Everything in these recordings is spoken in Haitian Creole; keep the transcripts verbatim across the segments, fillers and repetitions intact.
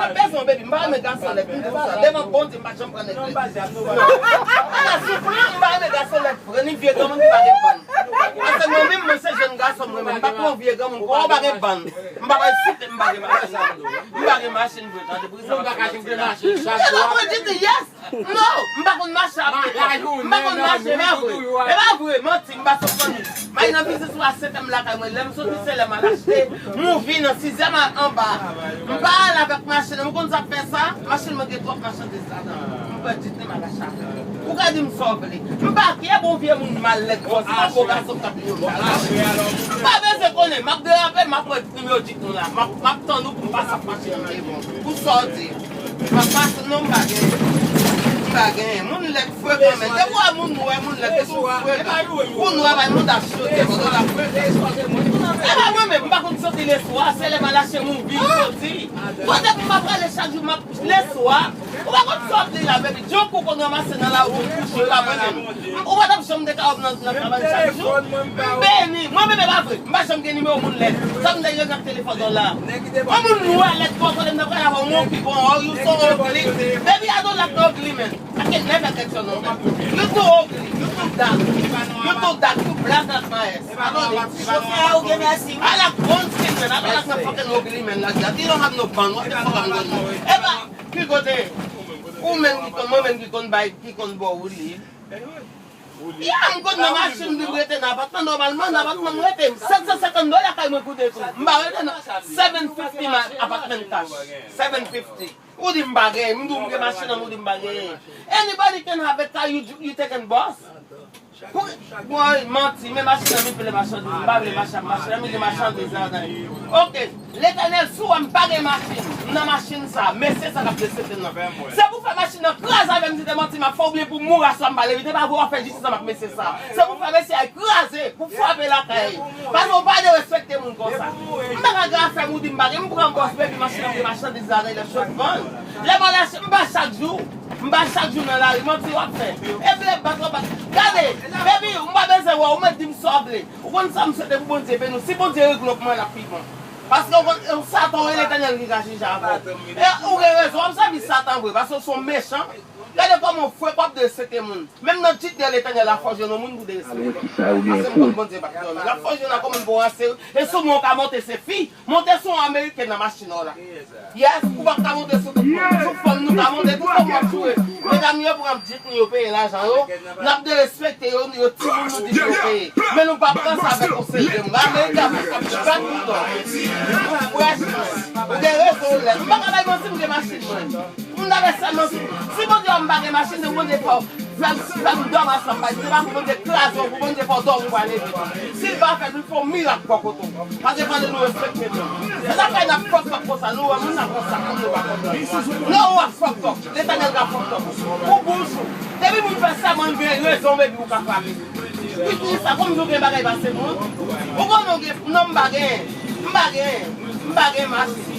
Pa bezwen, baby, m pa renmen gason lèd, m di w sa. Devan Bondye, m pa janm pran nèg lèd. Ala souflan, m pa renmen gason lèd vre, ni vye granmoun ki pa gen bann. Paske mwen menm, mwen se jèn gason, mwen menm, m pa pran vye granmoun, kò w pa gen bann. M pa pral site, m pa gen machin. M pa gen machin vre, tande, pou sa. E pa mwen di, yes! Non, m pa konn mache a pye. M pa konn mache, e pa vre. E pa vre, manti, m pa sot fanmi. May nan biznis ou a sèt è m lakay mwen. Lè m soti, se lè m al achte. M vin nan sizyèm a- anba. M pa al avèk machin. Ou konn sa k fè sa? Machin mwen gen twòp machandiz ladan. M pran di te m al achte. Ou ka di m sa w vle. M pa kè bon vye moun mal lèd konsa, bon gason k ap yon. M pa bezwen konnen. M ap derape, m ap pran prim yo di nou la. M ap, m ap tann ou pou m pase ap mache nan devan. Pou sa w di. M ap pase non, m pa gen. M pa gen. Moun lèd frekan, men. Depi w wè moun nwè, moun lèd, depi w frekan. Moun nwè bay moun ap chote, moun ap frekan. E pa mwen menm, m pa konn soti leswa, se lè m al achte moun vin soti. Poutèt m pa prale chak jou, m ap leswa. Ou pa konn sa w ap di la, baby. Djok ou konn ranmase nan lari pou kouche, e pa mwen menm. Ou pa t ap janm te ka wè m nan, nan kabann chak jou. M beni. Mwen menm, e pa vre. M pa janm gen nimewo moun lèd. Sa m te gen ak telefòn nan la. Yon moun nwè lèd pou w konnen m nan pral avè w, m okipe w, oh, you so ugly. Baby, I don't like the ugly man. I can never get your number. You too ugly. You too dark. You too dark. You black like my ass. I don't need you. Chofè a, ou gen mèsi, wi. I like brown skin man. I don't like no fucking ugly man like that. You don't have no bun. What the fuck I'm gonna do? E pa, ki kote? Ou menm ki konn, mwen menm ki konn bay, ki konn ba w woulib. Ya, m konn nan machin, m rete nan apatman, nòmalman, nan apatman m rete. Sèt san senkant dola kay mwen koute tou. M pa rete nan seven fifty apartment cash. Seven fifty. Ou di m pa genyen, m di w m gen machin nan, ou di m pa genyen. Anybody can have a car, you, you taking bus? Pou, bon, manti, men machin nan, mi pile machandiz, m pa vle machin, machin nan, mi gen machandiz ladan. Ok. Letènèl, si w wè m pa gen machin, m nan machin sa, mesye sa k ap deside m nan. Se pou fè machin nan kraze avè m, di te manti m ap fè, oubyen pou m mouri aswè m pa leve, te pa vre w ap fè jistis ansanm ak mesye sa. Se pou fè mesye a kraze, pou frape lakay. Paske w pa derespekte moun konsa. M pa ka gen afè m ou di m pa gen, m pran bòs, baby, machin nan, m gen machandiz ladan, lè chòt vann. Lè m al achte, m pa chak jou, m pa chak jou nan lari, manti w ap fè. E vle bat w ap bat. Gade, baby, m pa bezwen wè w, ou mèt di m sa w vle. Ou konn sa m swete pou Bondye beni w. Si Bondye regle w, kòman l ap pi bon. Paske ou konn, e, Satan, e Letènèl ki ka jije avè w. E ou gen rezon, w ap sèvi Satan vre, paske w se yon mechan. Gade kòman w fre kòb de sete moun. Menm nan jit de Letènèl, l ap fòje yon moun pou derespekte w. Paske m konn Bondye p ap dòmi. L ap fòje yon kòman pou ranse. E sou mwen w ka monte, se fi. Monte sou yon ameriken nan machin w la. Yes, ou p ap ka monte sou tout moun. Sou fanm nou ka monte, tout fanm w ap joure. Medam yo pran jip nou, yo peye lajan yo. N ap derespekte yo, yo timoun nou di pou yo peye. Men nou p ap pran sa avèk yon serye moun. Ameriken ap, ap bat nou dò. Franchman, ou gen rezon w lèd. M pa ka bay manti, m gen machin mwen. M ta fè sèlman si, si Bondye wè m pa gen machin, se Bondye fè w, fè m, fè m dòmi ansanm, bay, se pa pou Bondye kraze w, pou Bondye fè w dòmi pou ale vit. Si l pa fè l, pou l fè yon mirak bò kote w. Paske fò nou respekte nou. Se sa k fè n ap fuck up konsa, nou wè moun nan konsa, moun nou pa konprann. Nou wè fuck up, Letènèl ka fuck up. Pou bouch ou. Depi moun fè sèman l gen rezon, baby, ou ka frape. Pitit sa, kòm si w gen bagay pase moun. Ou konnen w gen, non, m pa gen, m pa gen, m pa gen machin.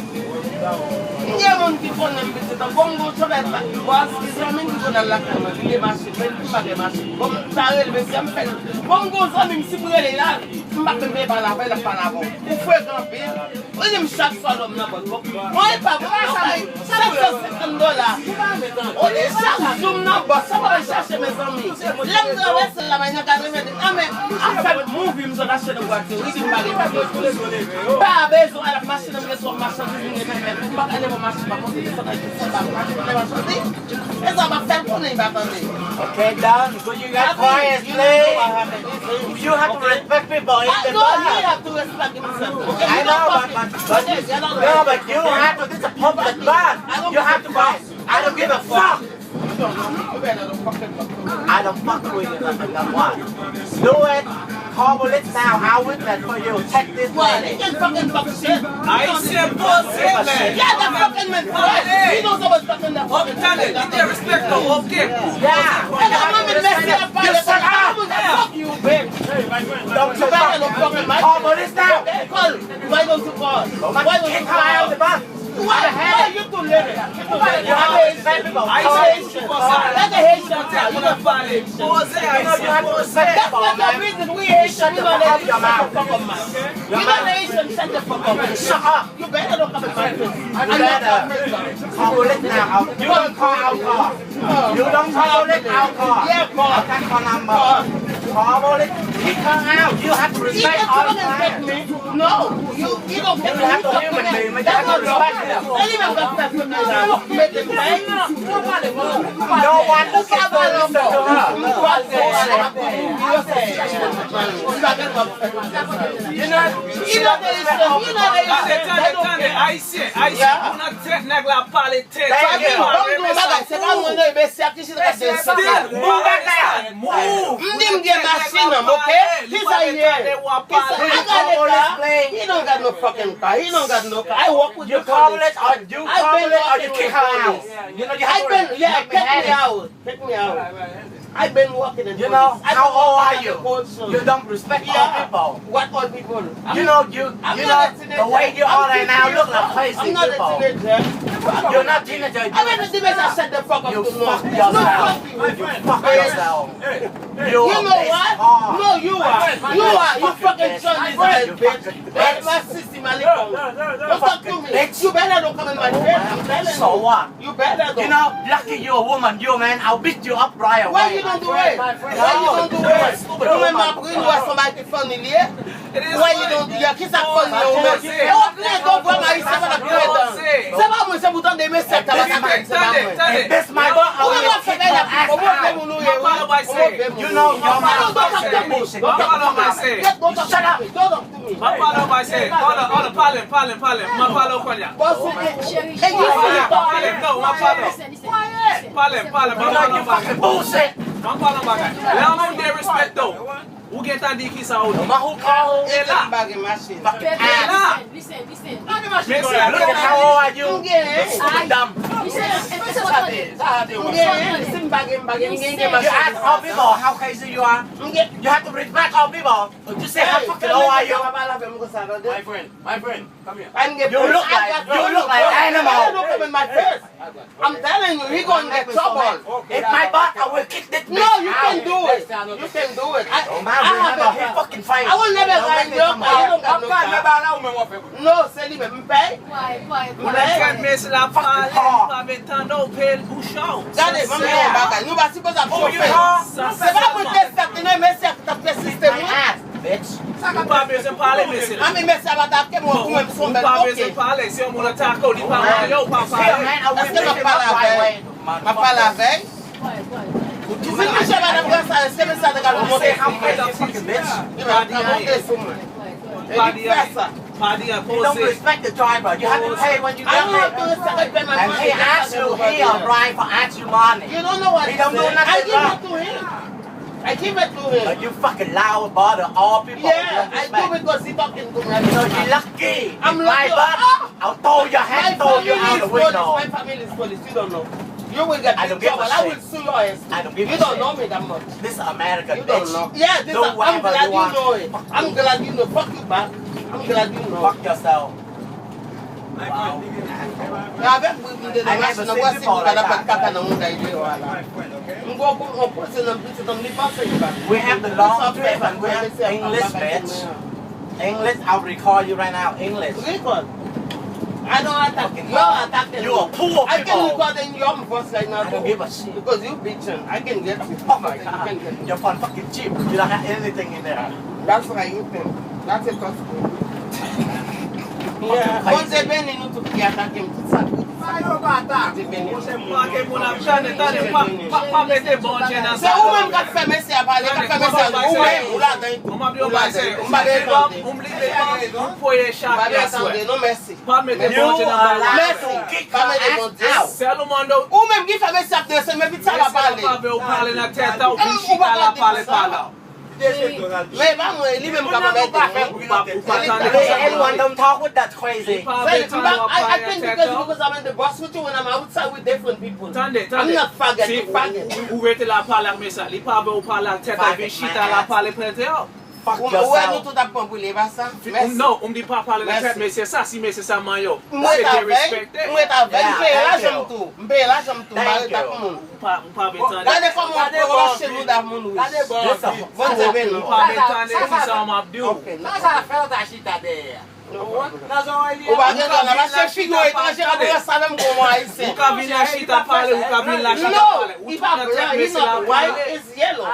M gen moun ki konnen m pitit an. Bon, m gon chofè bòs, ki zanmi m ki konn al lakay mwen, li gen machin, men m pa gen machin. Bon, m ta rele mesye a, m fè l. Bon, m gon zanmi m, si m rele la, m pa menm pale avè l, l ap pale avè w. Ou frekan anpil. Ou di m chak swa lè m nan bòs. Bon, mwen e pa bon, mwen bay sèt san senkant dola. Ou di chak jou m nan bòs. Sa pa al chache, mezanmi. Lè m travèse la, mwen nan katreven, ah, men afè movie m sot achte nan bwat yo. Wi, di m pa gen machin. Pa bezwen al ap mache nan men sou machandiz, m gen pèmèt. M pa ka leve machin, pa konte sou nan machandiz. E sa m ap fè l konnen, li pa tande. Okay, Don, when you got quiet, play, you have to respect people in the bar. No, you have to respect himself. I know, but, but, but, no, but you have to, this is a public bar. You have to quiet. I don't give a fuck. I don't fuck with you, nothing, not one. Do it. Call police now. I witness for you. Take this money. Ayisyen poze, men. Yeah, that fucking man. He knows I was fucking that fucking man. Tande, li te respekte w, ok. Yeah. And that woman messed up. You shut up. Fuck you, bitch. Don't you fucking call police now. Call. Why don't you call? Why don't you call? Why, why you too late? You too late. You have a Haitian. That's a Haitian. You don't follow Haitian. That's not the reason we Haitian. We don't Haitian. Shut the fuck up, man. We don't Haitian. Shut the fuck up. Shut up. You better don't come in my face. You better. Carbolic now. You don't call alcohol. You don't carbolic alcohol. Yeah, call. I can't call number. Carbolic, he come out. You have to respect all the time. No, you, you don't get to respect him. You have to respect him. No one can listen to her. You know, she doesn't respect all people. Tande, tande, tande, Ayisyen, Ayisyen, pou nan tèt nèg la pale tèt. Tande, ban m di w yon bagay, se pa mwen non, mesye a ki chita ap desann. Still, move, move. M di m gen machin nan, ok? Kisa l ye? Kisa? I got a car. He don't got no fucking car. He don't got no car. I work with the police. You call it or you call it or you kick her out. You know, you have to make me happy. I've been, yeah, kick me out. Kick me out. I've been working in police. You know, how old are you? You don't respect all people. What all people? You know, you, you know, the way you are right now, look like crazy people. I'm not a teenager. You're not teenager. I'm not a teenager. Shut the fuck up. You fuck yourself. You fuck yourself. You know what? No, you are. You are. You fucking son is a bitch. That's my sister, my little. Don't talk to me. You better don't come in my face. I'm telling you. So what? You better don't. You know, lucky you're a woman, you man, I'll beat you up right away. Why you don't do it? Why you don't do it? Ou menm apre nou wè se yon bagay ki funny li ye. Why you don't do it? Kisa k funny yo ou menm? E w ap plenn do vrèman ayisyen pa t ap plenn dan. Se pa mwen, se pou tande mesye ap tabaka, se pa mwen. Ou menm w ap fè bagay la pou move moun ou ye wi. Ou move moun. You know, your mouth is bullshit. Don't talk to me. Don't talk to me. Don't talk to me. M ap pale w bagay, se, hold on, hold on, pale m, pale m, pale m, pale m, m ap pale w kounye a. Pale m, non, m ap pale w. Pale m, pale m, m ap pale w bagay. M ap pale w bagay. Lè yon moun derespekte w, ou gentan di kisa ou di. E la. E la. Mesye, look at how old are you? Dumb. You ask all people how crazy you are. You have to respect all people. But you say how fucking old are you? My friend, my friend, come here. You look like, you look like animal. I'm telling you, he gonna get trouble. If my butt, I will kick this bitch out. No, you can do it. You can do it. I, I have a, he fucking fight. I will never line you up. You don't got no car. No, se li menm, m pèy. Ou nan tèt mesye la pale, li pa vle tande w, peye l bouch ou. Gade, ban m di w yon bagay. Nou pa sipoze ap chofe. Se pa pou te fèt, non, mesye a ki t ap resiste, wi. Ou pa bezwen pale, mesye la. Ami, mesye a pa atake mwen, ou menm se yon bèl koke. Ou pa bezwen pale, si yon moun atake w, li pa manyen w, ou pa pale. Èske m ap pale avè l? M ap pale avè l? Ou di misye pa t ap fè sa, èske mesye a te ka monte sou mwen? Li pa t ap monte sou mwen. E li k fè sa. Pa di anyen, poze. You don't respect the driver. You have to pay when you get there. I don't have to respect the driver. And he asks you, he a driver, asks you money. You don't know what he said. He don't do nothing wrong. I give it to him. I give it to him. But you fucking loud, bother all people. Yeah, I do because he talking to me. You know, you lucky. I'm lucky. My bad. I'll throw your hand, throw you out the window. My family is police. My family is police. You don't know. You will get in trouble. I will sue your ass too. I don't give a shit. You don't know me that much. This is America, bitch. You don't know. Yeah, this is, I'm glad you know it. I'm glad you know. Fuck you back. I'm glad you know. Fuck yourself. Wow. E avèk bri m te nan machin nan, wè si m pa nan pèt kaka nan mouda deyò a la. M gon kou, on poze nan piti tanm li panse li pa. We have the long trip and we have English, bitch. English, I'll record you right now. English. Record. I don't attack. Fucking you attack. You are poor people. I can record in your voice right now too. I don't give a shit. Because you bitching. I can get you. Oh my God. Your phone fucking cheap. You don't have anything in there. That's what you think. That's a possible. Yeah. Bondye beni nou tout ki atake m, tout sa ki di sa. Bondye beni nou. Paske moun ap tande, tande, pa, pa, pa mete Bondye nan sa. Se ou menm k ap fè mesye a pale, k ap fè mesye a, ou menm, ou ladan tou. Ou ladan tou. M pa bezwen tande. M pa bezwen tande, non, mèsi. Pa mete Bondye nan bagay. Mèsi. Pa mete Bondye. Sèl ou mande w. Ou menm ki fè mesye ap desann, men piti sa pa pale. Mesye la pa vle w pale nan tèt a, ou vin chita la pale, pale. Men e pa mwen, li menm k ap anmède m, wi. Ou pa, ou pa tande konsa. Anyone don't talk with that crazy. Li pa vle tande w ap pale nan tèt a. I, I think because, because I'm in the bus with you, when I'm outside with different people. Tande, tande. I'm not faggot, you faggot. Si ou, ou rete la pale ak mesye a, li pa vle w pale ak tèt a, vin chita la pale pran tèt a. Fuck yourself. Ou wè nou tout ap pran pou li, e pa sa? Mèsi. Non, ou m di pa pale nan tèt mesye sa, si mesye sa manyen w. M ret avè l, m ret avè l, m peye lajan m tou. M peye lajan m tou, m pa ret ak moun. Ou pa, ou pa vle tande. Gade kòman w ap ranche mouda moun wouj. Gade bò. Bondye beni w. Ou pa vle tande, se sa m ap di w. Sa, sa fè w ta chita dèyè a. Ou pa gen dwa nan mache figi yon etranje k ap ranse avè m kou yon ayisyen. Ou ka vin la chita pale, ou ka vin la chita pale. Ou tout nan tèt mesye la pale. He's yellow.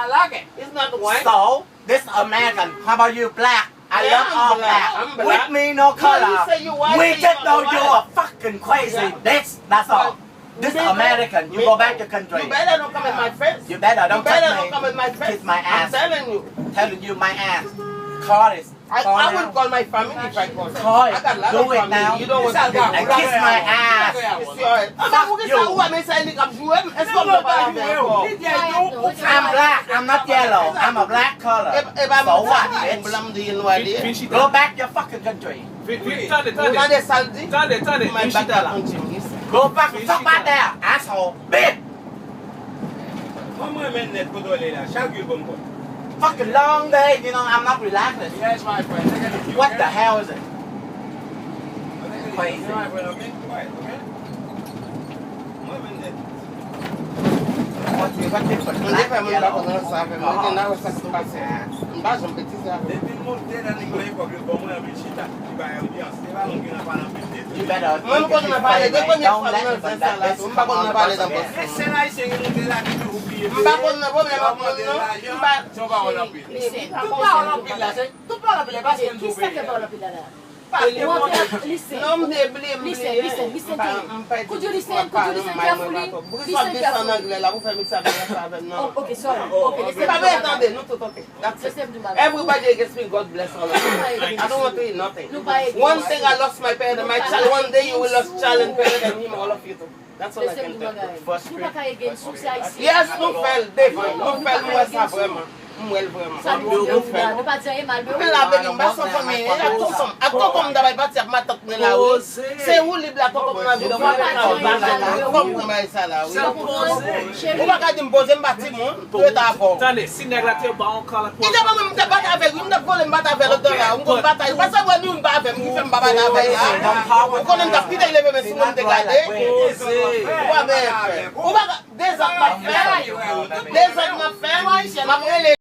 He's not white. So, this American, how about you black? I love all black. With me, no color. We just know you are fucking crazy, bitch. That's all. This American, you go back to country. You better don't come in my face. You better don't touch me. Kiss my ass. I'm telling you. Telling you my ass. Call this. I, I will call my family if I call. Call it. I got a lot of family. You don't want to do it. And kiss my ass. Fuck you. I'm black. I'm not yellow. I'm a black color. So what, bitch? Go back your fucking country. Tande, tande. Tande, tande. Vin chita la. Go back, fuck back there, asshole. Bitch. Mwen, mwen renmen nèt kote w ale la. Chak jou l ban m kòb. Fucking long day, you know, I'm not relaxing. Yes, my friend. What the hell is it? Crazy. Mwen renmen nèt. What you, what you put black, yellow? Mwen te fè moun pa konn sa avè m. Mwen te nan sa k pase. M pa janm betize avè m. Depi m monte nan nèg mwen kòb yo ban mwen anpil chita. Li bay odyans. Se pa moun ki nan pale anpil de. Mwen m konn nan pale de premye fwa m nan zen sa la tou. M pa konn nan pale nan bòs. E sèl ayisyen ki monte la ki toujou kriye. M pa konn nan pwoblèm ak moun non. M pa. Se yon pawòl anpil. Listen, tout pawòl anpil la, se tout pawòl anpil la, paske m tou peye. Kisa fè pawòl anpil la la? Paske mwen, listen. Non, m te bliye, m bliye. Listen, listen, listen to me. Could you listen? Could you listen carefully? Listen carefully. Brisòt desann anglè la pou fè misye ap ranse avè m non. Oh, okay, sorry. Okay, listen to me. M pa bezwen tande, nou tout okay. That's it. Everybody against me, God bless all of you. I don't want to hear nothing. One thing I lost my parent and my child, one day you will lost child and parent and him, all of you too. That's all I can tell you. Nou pa ka against ou, se ayisyen. Yes, nou fè l devan, nou fè l, m wè sa vrèman. M wè l vrèman. Sa nou di nou la, nou pa di anyen mal de ou. M la avèk li, m pa san fanmi, e ak tonton, ak tonton m ta bay pati ak matant mwen la wi. Se ou li bla tonton m nan vi, m pa ka di anyen mal de ou. Fò m pran bagay sa la wi. Ou pa ka di m poze m pa timoun, pou yo ta avè w. Tande, si nèg la te ba w kòl pou. Li te ban mwen, m te bat avè l wi, m t ap vole m bat avè l otan la, m konn batay. Ou pa sa wè nou m pa avè m, ki fè m pa bat avè l la. Ou konnen m t ap kite l leve men sou mwen, m te gade. Ou pa men fè. Ou pa ka, dezòd m ap fè. Dezòd m ap fè. M ap rele.